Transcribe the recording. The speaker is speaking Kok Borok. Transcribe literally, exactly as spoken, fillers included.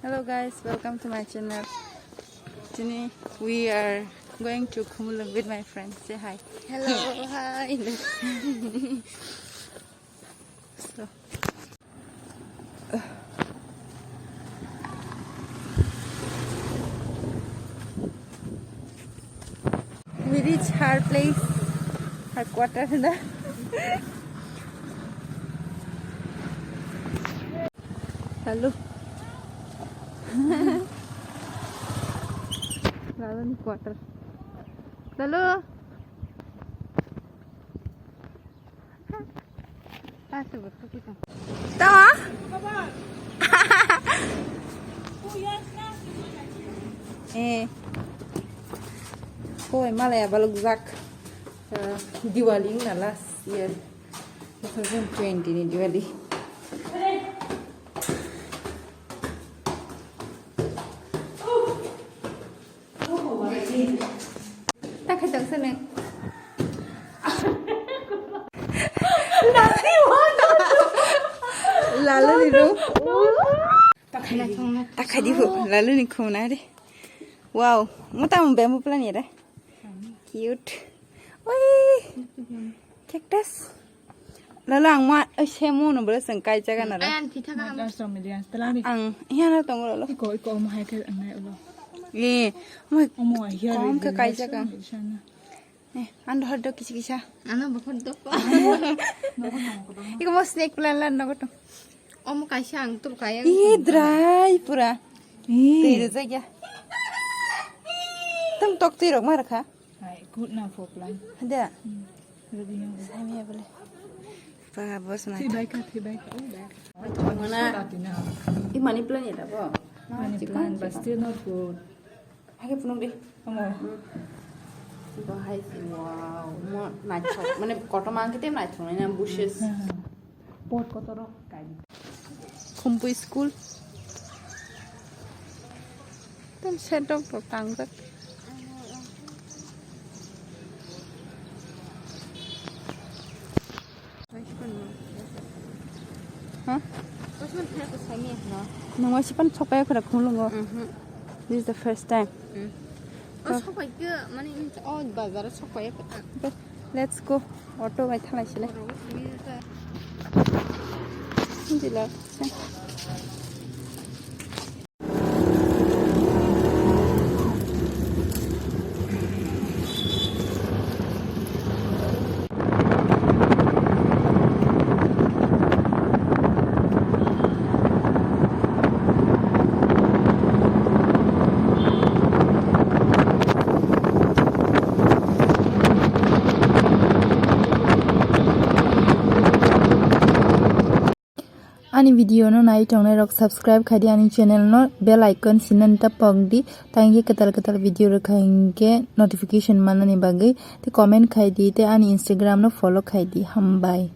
Hello guys, welcome to my channel. Today we are going to Khumulwng with my friend. Say hi. Hello, hi. So, we reach her place, her quarter na. Lalu. Lalu ni quarter. Lalu. Tama? Eh. Koi malaya balok jak. Eh, Diwali na last year. Two thousand twenty ni Diwali. Ta khai tong sene. Lalu ni ro. Ta khai di bu. Lalu ni khum na re. Wow, mo ta mo bamboo plant ya re. Cute. Oi. Cactus. Lalo ang ma, oi, semo no bwle chwng kaijak gana ra. Ayan thitha ka. Ang yana tongo lalo. Iko, iko, omo hai khe ang nai ulo. Eh, omo kom khe kaijak ang. Eh, ang dohor do kisa kisa. Ano bokhor do pa. Iko mo snake plant lan nogo to. Omo kaisa ang tul kaya. Ih, dry pura. Twi rijak ya. Tang tok twi rok ma rakha. Hai, good na for plant. Hada. Hmm. Ready na. Sami ya bole. Pa, boss na. Thi bai ka, thi bai ka. Oh, bai ka. Mana? Sura tina. I money plant ya bo? Money plant, but still not good. Hai ke phunuk di. Omo. Hmm. Bahai si, wow. Mo naithok. Mane kotor mangkhe te naithok nai na bushes. Hmm, hmm. Pot kotor rok kai. Khumpui school. Tam sedok rok tangjak. Ha? Nung waisa pan sokpaiya khwra Khumulwngo. Mhm. This is the first time. Mm. Oh, sokpaikhe, mane, oh, bazar o sokpaiya khwra. Okay, let's go. Auto bai thanglai sile. Jila. Ani video no nai tongnai rok subscribe khai di ani channel no, bell icon sinani ta pok di, ta hingke kwtal kwtal video rwkha hingke notification manani bagwi, te comment khai di, te ani Instagram no follow khai di. Hambai.